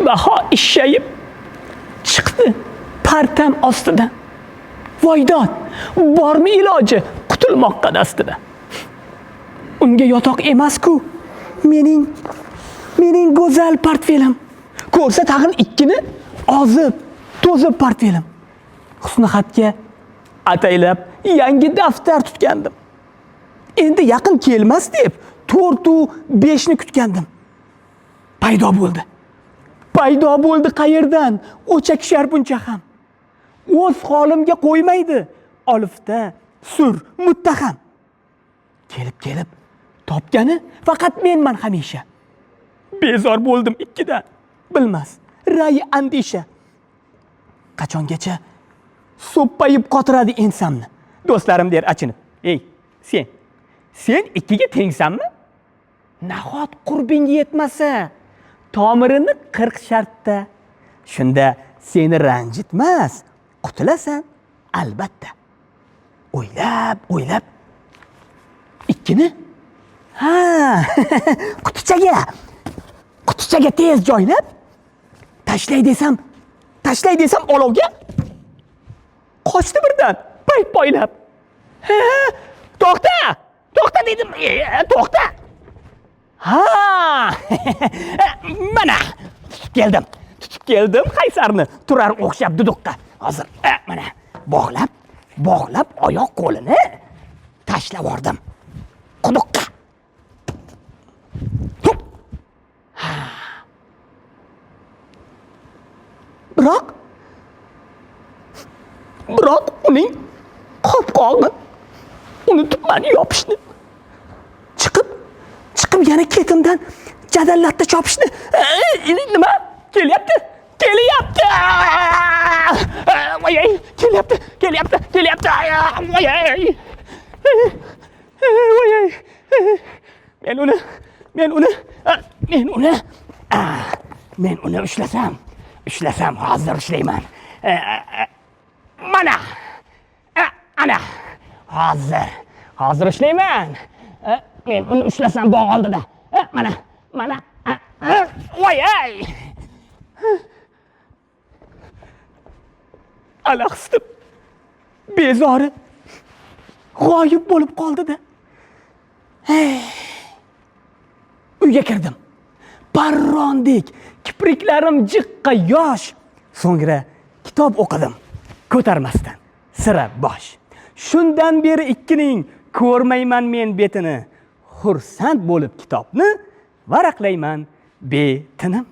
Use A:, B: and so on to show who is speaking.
A: Baho ishshayib chiqdi partam ostidan. Voydod, bormi iloji qutulmoqqa dastidan? Unga yotoq emas-ku mening go'zal portfelim. Ko'rsa tag'in ikkini ozib, to'zib portfelim. Husnixatga ataylab yangi daftar tutgandim. Endi yaqin kelmas deb 4 u 5 ni kutgandim. Paydo bo'ldi. Paydo bo'ldi qayerdan? O'chakishar buncha ham. O'z holimga qo'ymaydi. Olifta sur muttaham. Kelib-kelib topgani faqat menman hamisha. Bezor bo'ldim ikkidan. Bilmas, ra'yi andisha. Qachongacha so'ppayib qotiradi ensamni. Do'stlarim der achinib: "Ey, sen. Sen ikkiga tengsanmi? Nahot qurbing yetmasa, tomirini 40 shartda. Shunda seni ranjitmas, qutulasan albatta." O'ylab, o'ylab ikkini ha, qutichaga tez joylab tashlay desam olovga qochdi birdan payt poylab. To'xta! To'xta dedim. To'xta. Ha! Mana tutib keldim. Tutib keldim qaysarni, turar o'xshab duduqqa. Hozir mana bog'lab, bog'lab oyoq qo'lini tashlab yubordim quduqqa. Hup. Ha. Biroq uning qopqog'i unutibman yopishni. Chiqib yana ketimdan jadallatda chopishni. Nima? Kelyapti. Kelyapti. Voy, kelyapti, kelyapti, kelyapti. Voy. Voy. Men uni, men uni, men uni, men uni ushlasam, hozir ushlayman. Mana. Ana. Hozir ushlayman. Men uni ushlasam bog' oldida. Mana, mana. Voy ay. Alahsitib bezori g'oyib bo'lib qoldi-da. Uyga kirdim. Parrondek kipriklarim jiqqa yosh. So'ngra kitob o'qidim ko'tarmasdan sira bosh. Shundan beri ikkining ko'rmayman men betini. Xursand bo'lib kitobni varaqlayman betinim.